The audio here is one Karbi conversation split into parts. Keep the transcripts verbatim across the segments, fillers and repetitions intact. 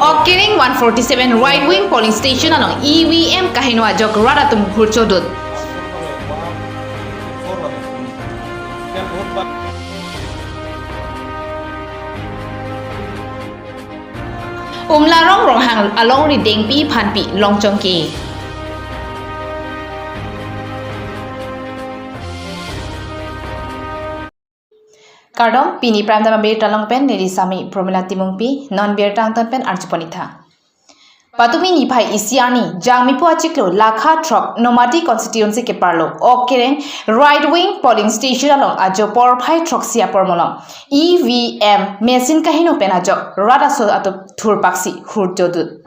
Okereng one forty-seven right wing polling station along E V M kaheno ajok rat atum hurchodut. Umlarong Ronghang alongri Dengpi Phanpi Longchongke. Kardom, pini Prime Time abirta along pen neli Sami Promila Timungpi, non birta angton pen arjuponitha. Patumi niphai isi arni, Jangmipo achiklo Lakha throk Nomati constituency keparlo Okereng right wing polling station along ajo porphai throksi apor malom E V M machine kaheno pen ajok rat aso atum thurpaksi hurchodut.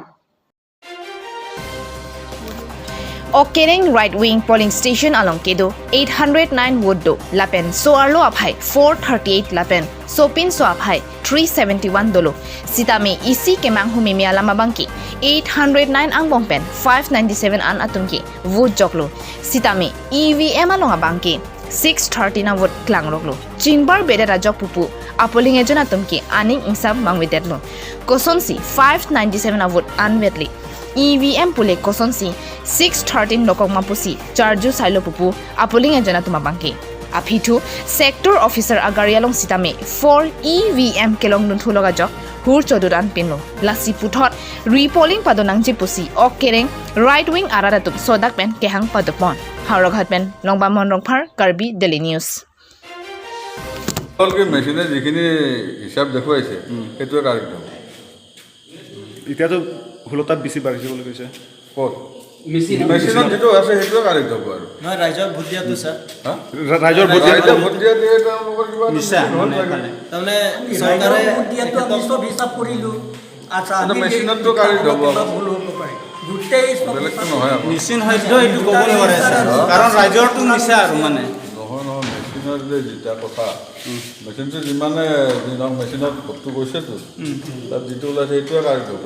Okereng right wing polling station along kedo eight hundred nine vote do lapen so-arlo aphai four thirty-eight lapen sopinso aphai three seventy-one dolo. Sitame isi kemanghu meme alam abangke eight hundred nine angbong pen five ninety-seven an atum ke vote joklo. Sitame E V M along abangke six thirteen a vote klangroklo. Chingbar bedet ajok pupu apolling agent atum ke aning ingsam mangvedetlo. Kosonsi five ninety-seven a vote anvetle, E V M pule kosonsi six thirteen dokok ma pusi charju sailo pupu apolling agent atum abangke. Aphi thu sector officer agari along sitame four E V M kelongdun thulok ajok hurchodut an pinlo. Lasi puthot repolling padonangji pusi Okereng right wing arat atum sodak pen kehang padopon. Howraghat pen Longbamon Rongphar, Karbi Daily News. আপোনালোকে মেচিনে যিখিনি হিচাপ দেখুৱাইছে, উম। সেইটোৱে কাৰেক্ট হ'ব। এতিয়াতো ষোল্লটা B C বাঢ়িছে বুলি কৈছে। ক'ত? মেচিন। মেচিনত যিটো আছে, সেইটোৱে কাৰেক্ট হ'ব আৰু। নহয়, ৰাইজৰ ভোট দিয়াটো, ছাৰ। হা? ৰা-, ৰাইজৰ ভোট ৰাইজে দিয়াটো। ভোট দিয়াটো তেওঁলোকৰ কিবা এটা মিছা, মেচিন হ'ল মানে চাগে। এইফালে। তাৰমানে ৰাইজৰ চৰকাৰে ভোট দিয়াটো আমি তেখেতক চব হিচাপ কৰিলোঁ। আচ্ছা, এইটো আমি মেচিনততো কাৰেক্ট হ'ব। কিবা ভুল হ'ব পাৰে। গোটেই চব বেলেগতো হিচাপ নহয় আকৌ। মেচিন হয়তো এইটো ক'ব নোৱাৰে, ছাৰ। কাৰণ ৰাইজৰটো মিছা আৰু মানে। নহয়, নহয়, মেচিনৰ যে যিটা কথা, উম। মেচিনটো যিমানে যি নহওক, মেচিনত ভোটটো গৈছেতো। উম। তাত যিটো ওলাইছে, সেইটোৱে কাৰেক্ট হ'ব।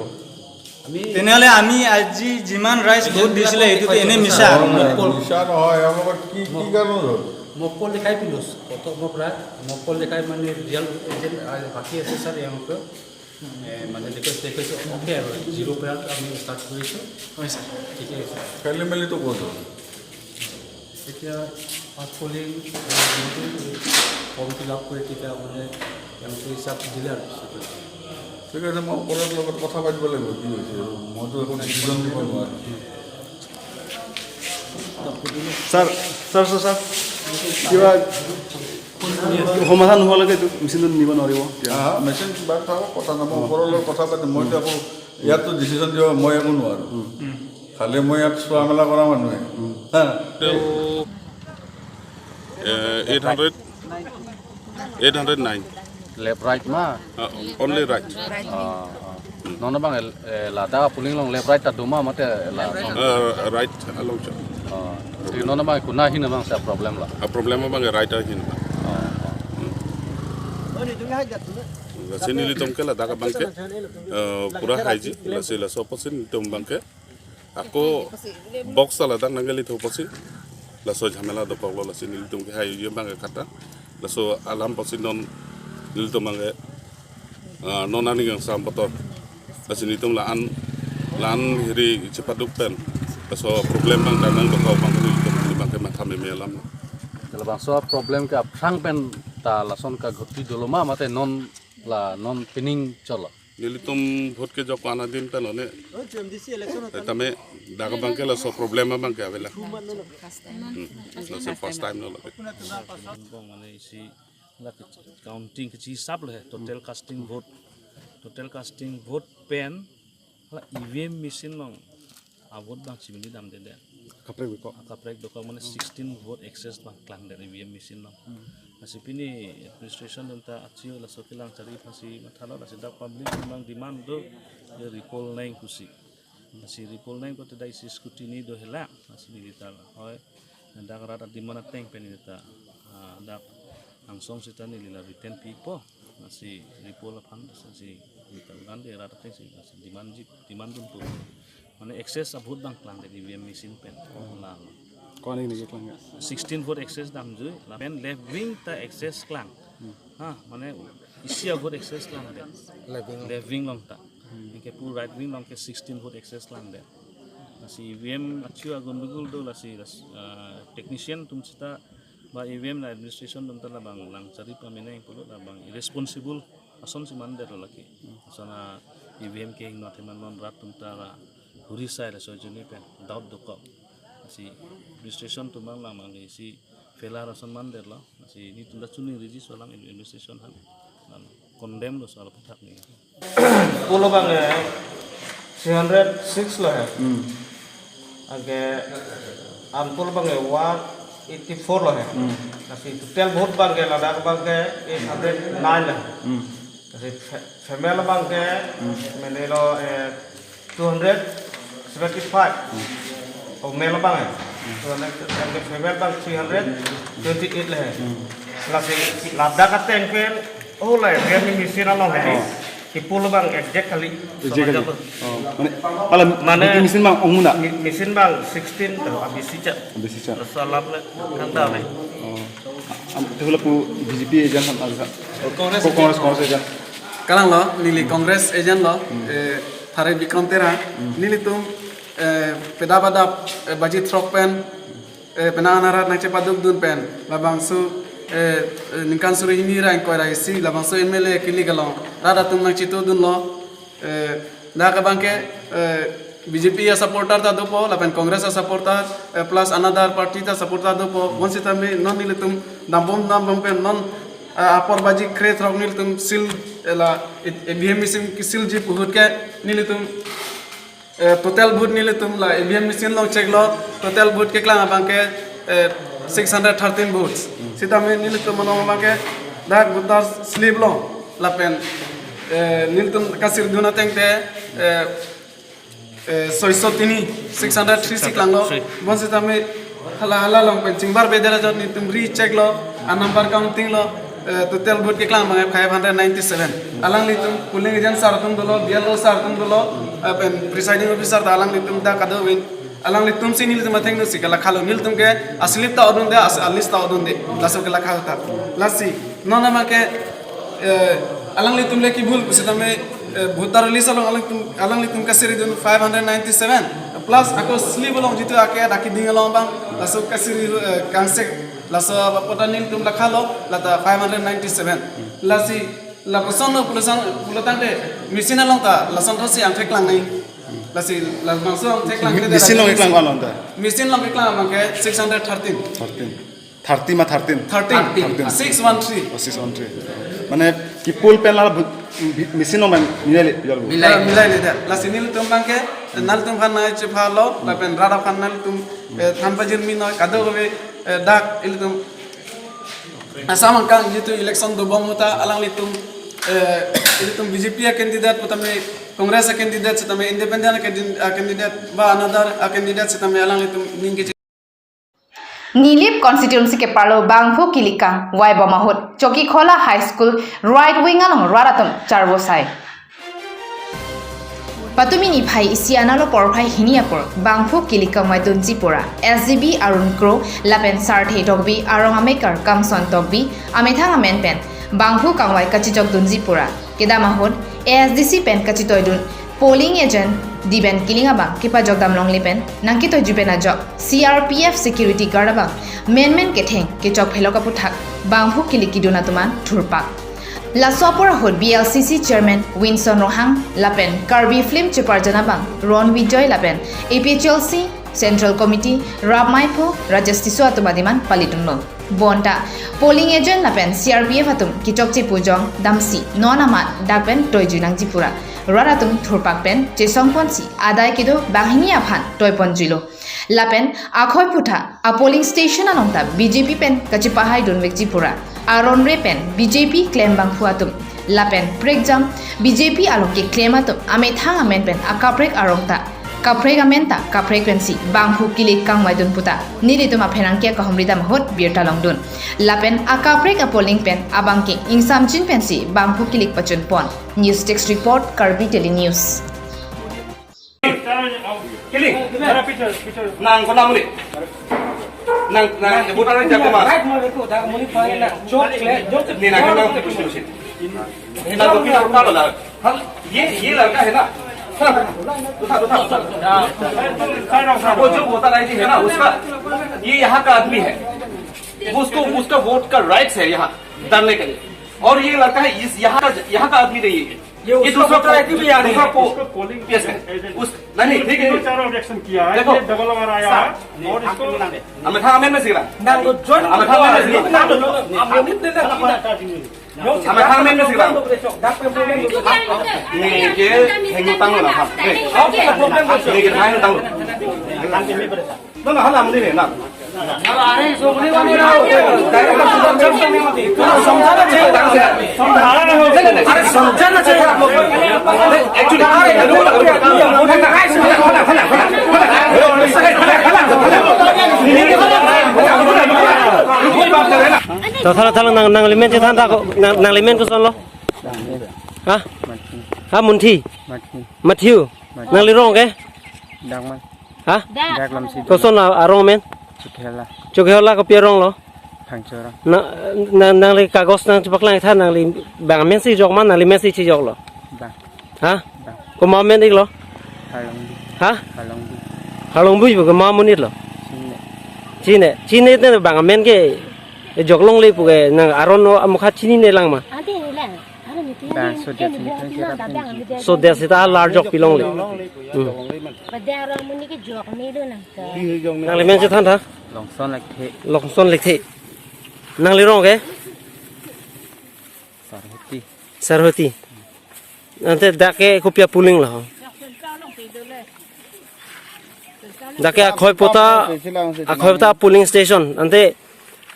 আমি তেনেহ'লে আমি আজি যিমান ৰাইজ ভোট দিছিলে, সেইটোতো এনে মিছা আৰু। নহয়, নহয়, মিছা নহয়, এওঁলোকৰ কি, কি মক-, কাৰণ হ'ল? মক্কল দেখাই পিলোচ, প্ৰথমৰ পৰা মক্কল দেখাই মানে ৰিয়েল এজেণ্ট, আ, বাকী আছে ছাৰ, এওঁলোকৰ, এ, মানে দেখুৱাইছে, দেখুৱাইছে, অ'কে আৰু, জিৰ' পৰা আমি ষ্টাৰ্ট কৰিছোঁ। হয় ছাৰ। ঠিকে আছে। খেলি মেলিটো ক'ত হ'ল? এতিয়া পাছ পলিং, এ, ফৰ্ম ফিল আপ কৰি তেতিয়া মানে এম পি হিচাপ দিলে আৰু পিছতে। ঠিক আছে, মই ওপৰৰ লগত কথা পাতিব লাগিব, কি হৈছে। মইতো একো ডিচিজন দিব নোৱাৰোঁ। ছাৰ, ছাৰ, ছাৰ, ছাৰ, কিবা সমাধান নোহোৱালৈকে এইটো মেচিনটো নিব নোৱাৰিব? হা, হা, মেচিন কিবা থাকক, কথা নাই, মই ওপৰৰ লগত কথা পাতিম। মইতো একো ইয়াততো ডিচিজন দিব মই একো নোৱাৰোঁ। খালি মই ইয়াত চোৱা মেলা কৰা মানুহে। উম। হা। তেওঁ, এ, eight hundred, eight hundred nine. Left right ma? Uh, only right. Ah, ah. Non abang, eh, ladak polling along left right ta do ma mate la. Uh, right along siya. Ah. Ti non abang kuna hin abang sa problem la. A problem abang right ahin. Ah, ah. Lasi nelitum ke ladak abangke, eh, pura haiji, lasi laso apotsi nelitum abangke. Ako box ta ladak nangkele thu apotsi. Laso jhamela dokoklo, lasi nelitum ke haiji abangke kata. Laso alam apotsi non nelitum abangke, eh, non aning kangsam poto. Lasi nelitum la-an, la-an hiri chepaduk pen. Laso problem abang dan nangdokok abang nelitum abangke matha meme alam. Labangso problem ke aphrang pen ta lason kaghuti dolo ma mate non la non pining cholo. Nelitum vote kejok ko-an adin pen lo ne. Tame dak abangke laso problem abangke avela. Hmm. Laso first time lo lo. Bong mane isi la ke counting ke hisap le total casting vote. Total casting vote pen la E V M machine along a vote abang chimini damdedet. Kaprek biko. Kaprek dokok mane sixteen vote excess abang klangdet E V M machine along. Hmm. Lasi pini administration atum ta achiu laso kelang chari aphansi mathalo, lasi dak public abang demand do, ya repoll nang pusi. Lasi repoll nang ko te dak isi scrutiny do hela, lasi neli ta la. Hoi, dak rat a-demand ateng pen neli ta, ah, dak angsong seta neli la written pipo. Lasi repoll aphan, lasi neli ta ulan de rat atengsi, lasi demand ji, demand dunpo. Mane excess a vote abang klangdet E V M machine pen. Oh. La lo. Ko-an neli keklang ya? Sixteen vote excess damjui, lapen left wing ta excess klang. Hmm. Ha, mane isi a vote excess klangdet. Left wing. Left wing along ta. Hmm. Kepu right wing along ke sixteen vote excess langdet. Lasi E V M achu agundugul do lasi las, ah, technician atum sita ba E V M la administration atum ta labang lang chari pameneng pulo labang irresponsible ason si mandetlo lake. Asona E V M ke ingno athema non rat atum ta la huri sai laso ajoine pen doubt dokok. Lasi administration atum abang lang mang isi failure ason mandetlo. Lasi nelitum ta chuning release alang administration aphan. Lapen condemn lo soal aphuthak ni. Poll abang ke three hundred six lo he. Hmm. Anke unpolled abang ke one eighty four lo he. Hmm. Lasi total vote abang ke ladak abang ke eight hundred nine lo he. Hmm. Lasi fe-, female abang ke Hmm. mene lo, eh, two hundred seventy five. Hmm. Oh, male abang eh. Two hundred, anke female abang three hundred twenty eight lo he. Hmm. Lasi ladak ateng pen, oh, la, dia ni machine along he. Oh. Kipu lo abang exact kali. Exact kali. Sama aja. Oh, mane, ala Mane, voting machine abang ong muna? Mi-, machine abang sixteen to, abisi cha. Abisi cha. Salam le, kanta le. Oh. Am, itu lapu B J P agent ham, ala? Congress Ko-, Congress, agent. Congress agent. Kalang lo, neli Congress agent lo, Hmm. eh, Thare Bikram Terang, Hmm. nelitum, eh, pedap adap, eh, baji throk pen, eh, penang arat nangchepaduk dun pen, labangso, eh, eh, ningkan suri hini ra ingkoi ra isi, labangso M L A kilik along, rat atum nangchetu dunlo, eh, dak abang ke, eh, B J P a-supporter ta dopo, lapen Congress a-supporter, eh, plus another party ta supporter dopo, bonsitame non nelitum dambom dambom pen non, eh, apor baji kre throk nelitum seal, eh, la, E V M machine ke seal ji pu ahut ke nelitum Eh, total vote nelitum la E V M machine along check lo, total vote keklang abang ke, eh, six hundred thirteen votes. Sitame nelitum along abang ke dak voter slip lo lapen, eh, nelitum kasir dun ateng te, eh, eh, soiso tini, six hundred three si klang lo. Bonsitame hala hala along pen chingbar beder ajat nelitum recheck lo, a-number counting lo, eh, total vote keklang abang five hundred ninety seven. Alanglitum polling agent sir atum dolo, B L O sir atum dolo, eh, pen presiding officer ta alanglitum ta kadokave. Alanglitum si nelitum athengno si kelakha lo, nelitum ke a-slip ta odunde, as-, a-list ta odunde, laso kelakha ta. Lasi, non abang ke, eh, alanglitum le kibul pusitame, eh, voter list along alanglitum, alanglitum kasiri dun five hundred ninety seven. Plus ako slip along jitu ake dak keding along abang, laso kasiri, eh, kangsek, laso apot ta nelitum lakha lo, lata five hundred ninety seven. Lasi, lapuson lo pulusan, pulotangte, machine along ta, lason thosi angthek klang nai. Lasi, labangso angthek klang Mi-, te machine along lasi klang along ta? Machine along keklang abang ke six hundred thirteen. Thirteen. Thirty ma thirteen? Thirteen. Thirteen. Six one three. Oh, six one three. Mane kipu pen la bu-, bi-, machine along pen milai le, jual bu. Milai. Eh, milai le dak. Lasi nelitum abang ke, nelitum aphan nangchepha lo, lapen rat aphan nelitum, eh, than pajirmi noi, kadokave, eh, dak ilitum Assam angkang jitu election dobom ahut ta alanglitum, eh, ilitum B J P a-candidate, putame Congress a-candidate, sitame independent a-candid-, a-candidate, ba another a-candidate, sitame alanglitum ning keche- Nilip constituency keparlo bangphu kilik kangvaibom ahut Chokikhola High School right wing along rat atum charvo sai. Patumi niphai isi analo porphai hini apor bangphu kilik kangvaidunji pura S G B Arun Kro lapen Sarthe Tokbi arong amekar Kamson Tokbi amethang amen pen bangphu kangvai kachechokdunji pura kedam ahut A S D C pen kachetoidun polling agent Diben Killing abang kepajok damlongle pen nangketoiju pen ajok C R P F security guard abang menmen ketheng kechok phelok aphuthak bangphu kilik kidun atum an thurpak. Laso apor ahut B L C C chairman Winson Ronghang lapen Karbi Film Cheparjan abang Ron Bijoy lapen A P H L C Central Committee Rap Maiphu Rajesh Tisso atum adim an palidunlo. Bonta polling agent lapen C R P F atum kechokche pujong damsi non amat dak pen toiju nangji pura rat atum thurpak pen chesongponsi adai kedo banghini aphan toiponjuilo. Lapen akhoi aphuthak a-polling station along ta B J P pen kachepahaidunvekji pura aron re pen B J P klem bangphu atum lapen prekjam B J P along keklem atum amethang amen pen akaprek arong ta kaprek amen ta kaprek pensi bangphu kilik kangvaidun puta nelitum apherangke kahumri dam ahut birta longdun. Lapen akaprek a-polling pen abangke ingsamjin pensi bangphu kilik pachunpon. News Desk Report, Karbi Daily News. Kiling, nang konat muni? Nang, nang, ये voter I card के पास। राइट, मेरे को था, मुझे फोन है ना। चौक ले, जो से नहीं, ना, ना, कुछ नहीं। ना, तो फिर और क्या बोला? हाँ, ये, ये लड़का है ना, वो जो वोटर आईडी है ना, उसका, ये यहाँ का आदमी है, उसको, उसका वोट का राइट्स है यहाँ धरने के लिए। और ये लड़का है, इस यहाँ का, यहाँ का आदमी नहीं है, ये ये उसका दूसरा वोटर आईडी भी आ रही है। दूसरा पो-, इसको पोलिंग यस है। एजेंट उस, नहीं, नहीं, ठीक है। तीनों चारों ऑब्जेक्शन किया है, देखो, ये डबल आर आया है। और इसको Amethang amen mesi lang. Nang lo join. Amethang amen mesi lang. Nang lo, nang lo, nang lo. Amethang amen mesi lang. Dak pe problem. Neke hengno tanglo na. Neke hengno tanglo. No, no, hala muni na. अरे समझाना चाहिए आप लोग को। Actually, To thala thala nang, nangli men chethan tha ko, nang, nangli men koson lo? Ha? Ha, Munthi? Matthew. Matthew. Matthew. Nangli rong ke? Dangman. Ha? Dak Lamsi. Koson lo arong men? Chukela. Chukela kopi arong lo? Phangchora. Na, na, nangli kagos nangchepaklang tha, nangli bang amen si jok ma, nangli men si chejok lo? Bang. Ha? Bang. Komat amen ik lo? Harlongbi. Ha? Harlongbi. Harlongbi pu komat amonit lo? Chine. Chine. Chine te bang amen ke jok longle pu ke nang aron amokha chinine lang ma? Ante lang. Bang, so dia sini kan kira pun. So dia sita lar jok pi longle. Hmm. Pada arong amonit ke jok ni do nang ka. Nangli men chethan tha? Longson Lekthe. Longson Lekthe. Nangli rong ke? Sarhoti. Sarhoti. Ante dak ke kopi a polling lo? Dak ke Akhoipota, Akhoipota polling station. Ante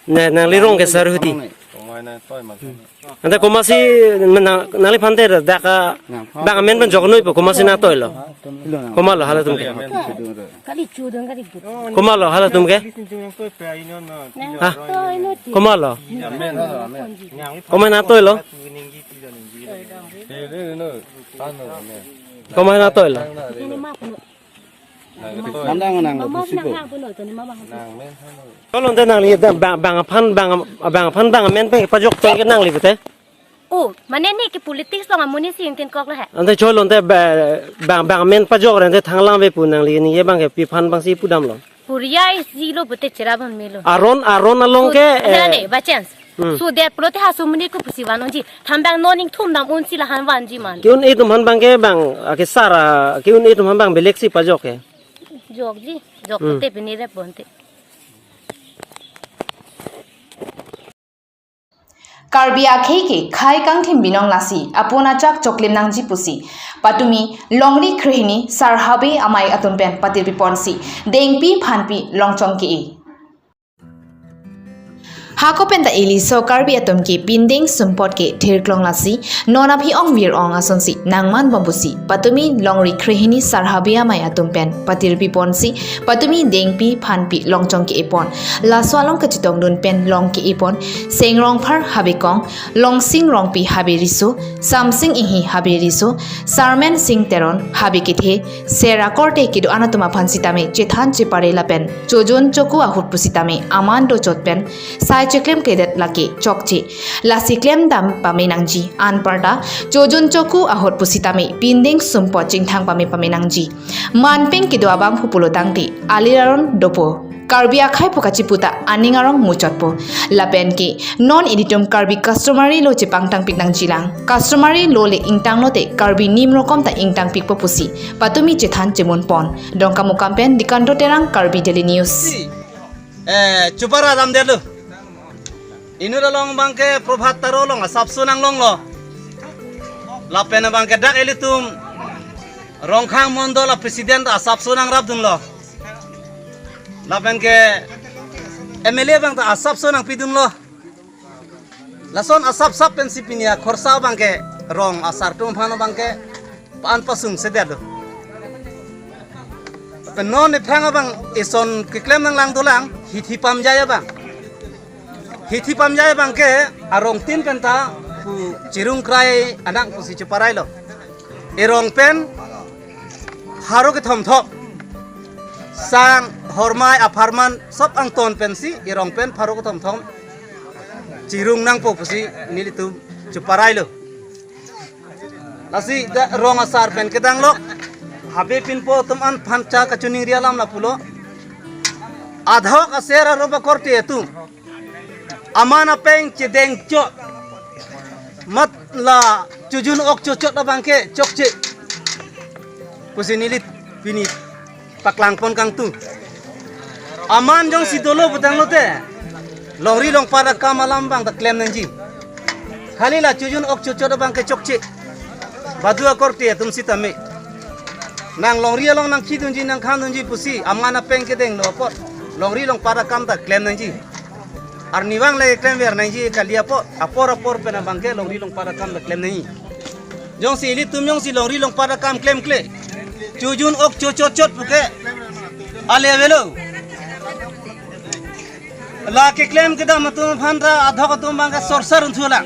ne, nangli rong ke Sarhoti. Ante komatsi nang, nangliphan te dak a bang amen pen jok noi pu komatsi nangtoi lo? Komat lo halatum ke? Kali chudon kali but. Komat lo halatum ke? Ha? Komat lo? Komat nangtoi lo? Komat nangtoi lo? Ini mama puno. Nang nang nang Mama pusi nang po. Nang puno to ni mama. Cholo ante nangli bang, bang aphan bang, bang aphan bang amen pen pajok tong ke nangli pute? Oh, mane ne ke politics long amonit si ingtinkok lo he. Ante cholo ante ba-, bang, bang amen pajok re ante thang lang ve pu nangli ningje abang ke pi aphan abang si pudam lo? Puriya isi lo pute chera ban me lo. Aron, aron along ke, eh, ne, by chance. Hmm. So that pulote ha sumuni ko pusi vanji. Thambang non ingthum dam un si lahan vanji man. Ke-un-e atum aphan abang ke bang, ake sara, ke-un-e atum aphan abang belek si pajok ke. Jokji, jok Hmm. Te pini rep bonte. Karbi akhei ke khei kangthim binong lasi apun achak choklem nangji pusi patumi longri krehini Sar Habe Amei atum pen patirpi ponsi dengpi phanpi longchong ke-e. Hako penta ili so Karbi atum ke pindeng sumpot ke thirklong lasi non aphi ong vir ong asonsi nangman bom pusi patumi longri krehini Sar Habe Amei atum pen patirpi ponsi patumi dengpi phanpi longchong ke-e pon. Laso along kachetongdun pen long ke-e pon Seng Rongphar Habe Kong, Longsing Rongpi Habe Riso, Samsing Inghi Habe Riso, Sarmen Sing Teron Habe Kethe, sera korte kedo-an atum aphan sitame chethan chepare lapen chojun choku ahut pusitame aman dochot pen sai cheklem kedet lake chokche. Lasi klem dam pame nangji. Anparta chojun choku ahut pusitame pindeng sumpot chingthang pame pame nangji. Manpeng kedo abang pu pulo tangte alir aron dopo. Karbi akhei pu kachipu ta aning arong muchotpo. Lapen ke non ilitum Karbi customary law chepangtangpik nangjilang. Customary law le ingtang lote Karbi nim rokom ta ingtangpikpo pusi patumi chethan chemun pon. Dongkamukam pen Dikanto Terang, Karbi Daily News. Eh, chupara damdetlo. Inut along abangke Prabhat Taro along asapso nanglonglo. Lapen abangke dak ilitum Rongkhang Mondol a President asapso nangrapdunlo. Lapen ke M L A abang ta asapso nangpidunlo. Lason asapsap pensi pini akhorsa abangke rong asar atum aphan abangke pa-an pasung sedetlo. Pen non nephrang abang ison keklem nanglang dolang, hithi pamjai abang. Hithi pamjai abangke arongtin penta pu chirung krai anang pusi cheparailo. Erong pen haro kethom thom. Sang, hormai, apharman, sop angton pensi erong pen haro kethom thom chirung nangpo pusi nelitum cheparailo. Lasi dak rong asar pen kedang lo. Habe pinpo atum an aphan ta kachiningri alam lapulo. Adhok aser arup akorte atum aman apeng chedeng chot. Mat la chojun ok chochot abangke chokche pusi neli pini paklangpon kangtung. Aman jongsi dolo putanglote longri longpat akam alam abang ta klem nangji. Khali la chojun ok chochot abangke chokche. Badu akorte atum sitame nang longri along nangkhidunji nangkhandunji pusi aman apeng kedenglo apot longri longpat akam ta klem nangji. Arnivang le klemver nangji kali apot, apor apor pen abangke longri longpat akam ta klem nangji. Jongsi ilitum jongsi longri longpat akam klemkle, chojun ok chochot chot puke ale avelo. La keklem kedam atum aphan ta adhok atum abangke sorsar unthulang.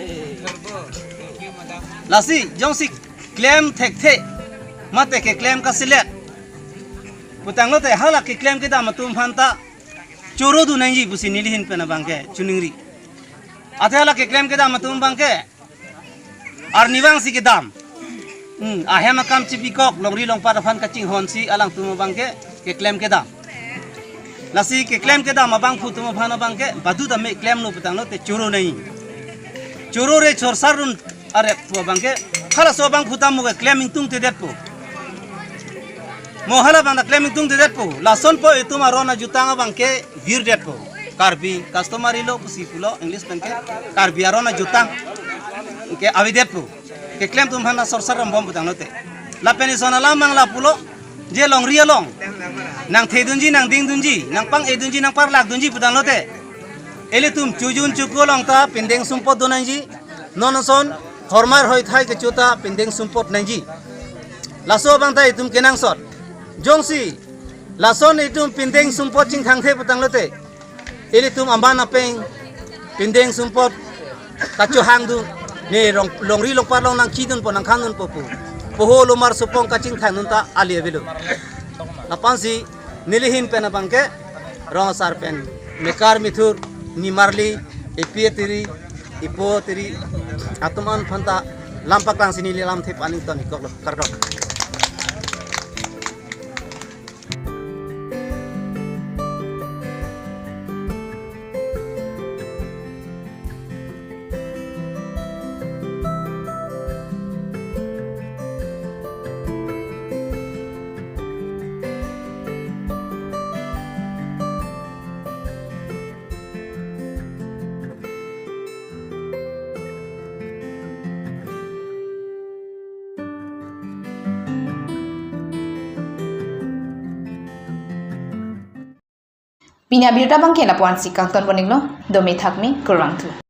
Lasi jongsi klem thekthe mate keklem kasilet putanglote hala keklem kedam atum aphan ta choro dun nangji pusi neli ahin pen abangke chiningri. Athe hala keklem kedam atum abangke arnivang si kedam. Hmm, ahem akam chipikok longri longpat aphan kachinghon si alangtum abangke keklem kedam. Lasi keklem kedam abangphu atum aphan abangke badu tame klemlo putanglote choro nangji. Choro re sorsar dun arep pu abangke halaso abangphu ta mo keklem ingtungtedetpo. Mo hala abang ta klem ingtungtedetpo. Lasonpo itum aron ajutang abangke virdetpo. Karbi customary law pusi pulo English penke Karbi aron ajutang. Ke avedetpo. Keklem atum aphan ta sorsar rambom putanglote. Lapen ison alam abang lapulo je longri along nangthedunji nangdingdunji nangpang-edunji nangparlakdunji putanglote ilitum chojun choku along ta pindeng sumpot dun nangji. Non ason hormar hoithai kecho ta pindeng sumpot nangji. Laso abang ta itum kenangsot. Jongsi lason itum pindeng sumpot chingthangthe putanglote ilitum aman apeng pindeng sumpot kachohangdun, ne rong, longri longpat along nangkhidunpo nangkhandunpo pu poho lomar supong kachingthangdun ta ale avelo. Lapensi neli ahin pen abangke rong asar pen mekar mithur nimarli ipi atiri ipo atiri atum an aphan ta lam paklang si neli lamthe pu aning ton ikoklo, kardom. Pini abirta abangke lapu-an si kangton pon-iklo, dome thakme, kurvangthu.